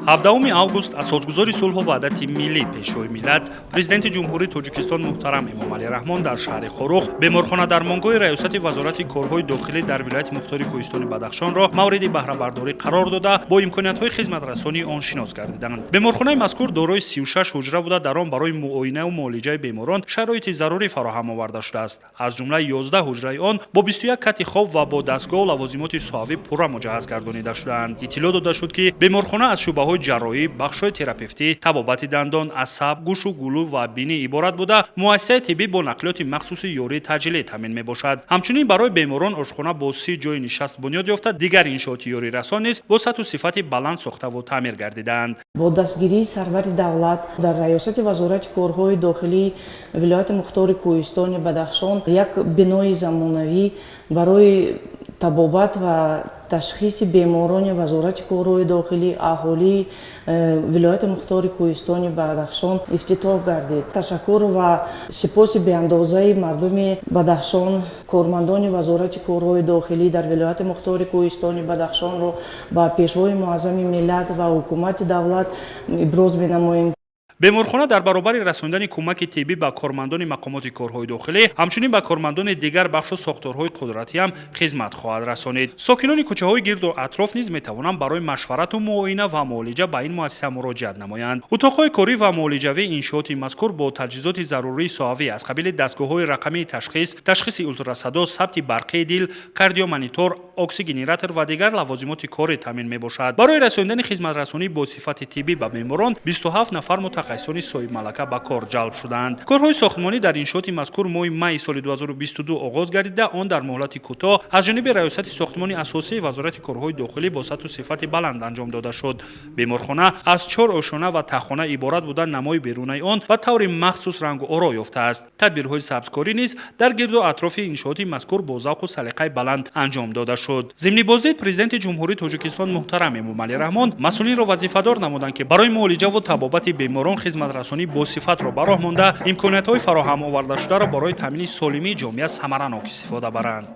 17 август асосгузори сулҳу ваҳдати миллӣ, Пешвои миллат, Президенти Ҷумҳурии Тоҷикистон муҳтарам Эмомалӣ Раҳмон дар шаҳри Хоруғ беморхона-дармонгоҳи Раёсати Вазорати корҳои дохилӣ дар вилояти мухтори Кӯҳистони Бадахшонро мавриди баҳрабардорӣ қарор дода, бо имкониятҳои хизматрасонии он шинос гардиданд. Беморхонаи мазкур дорои 36 ҳуҷра буда, дар он барои муоинаву муолиҷаи беморон шароити зарурӣ фароҳам оварда шудааст. Аз ҷумла 11 ҳуҷраи он бо 21 кати хоб ва бо дастгоҳу лавозимоти соҳавӣ пурра муҷаҳҳаз гардонида шудаанд. Иттилоъ дода шуд, ки беморхона аз шӯъбаҳои ҷарроҳӣ, бахшҳои терапевтӣ, табобати дандон, асаб, гӯшу гулӯ ва бинӣ иборат буда, муассисаи тиббӣ бо нақлиёти махсуси ёрии таъҷилӣ таъмин мебошад. Ҳамчунин барои беморон ошхона бо 30 ҷойи нишаст бунёд ёфта, дигар иншооти ёрирасон низ бо сатҳу сифати баланд сохтаву таъмир гардидаанд. Бо дастгирии сарвари давлат дар Раёсати Вазорати корҳои дохилии вилояти мухтори Кӯҳистони Бадахшон як бинои замонавӣ барои табобат ва ташхиси беморони Вазорати корҳои дохилӣ, аҳолии вилояти мухтори Кӯҳистони Бадахшон ифтитоҳ гардид. Ташаккур ва сипоси беандозаи мардуми Бадахшон, кормандони Вазорати корҳои дохилӣ дар вилояти мухтори Кӯҳистони Бадахшонро ба Пешвои муаззами миллат ва ҳукумати давлат иброз менамоем. Беморхона дар баробари расондани кӯмаки тиббӣ ба кормандони мақомоти корҳои дохилӣ, ҳамчунин ба кормандони дигар бахшу сохторҳои қудратӣ ҳам хизмат хоҳад расонид. Сокинони кӯчаҳои гирду атроф низ метавонанд барои машварату муоина ва муолиҷа ба ин муассиса муроҷиат намоянд. Утоқҳои корӣ ва муолиҷавии иншооти мазкур бо таҷҳизоти зарурии соҳавӣ аз қабили дастгоҳҳои рақамии ташхис, ташхиси ултрасадо, сабти барқии дил, кардиомонитор, оксигенератор ва дигар лавозимоти корӣ таъмин мебошад. Барои расондани хизматрасонӣ бо сифати тиббӣ ба беморон 27 нафар мутахассисони соҳибмалака ба кор ҷалб шудаанд. Корҳои сохтмонӣ дар иншооти мазкур моҳи майи соли 2022 оғоз гардида, он дар муҳлати кӯтоҳ аз ҷониби Раёсати сохтмони асосии Вазорати корҳои дохилӣ бо сатҳу сифати баланд анҷом дода шуд. Беморхона аз чор ошёна ва таххона иборат буда, намои берунаи он ба таври махсус рангу оро ёфтааст. Тадбирҳои сабзкорӣ низ дар гирду атрофи иншооти мазкур бо завқу салиқаи баланд анҷом дода шуд. Зимни боздид Президенти Ҷумҳурии Тоҷикистон муҳтарам Эмомалӣ Раҳмон масъулинро вазифадор намуданд, ки барои муолиҷаву табобати беморон хизматрасонӣ босифатро ба роҳ монда, имкониятҳои фароҳам овардашударо барои таъмини солимии ҷомеа самаранок истифода баранд.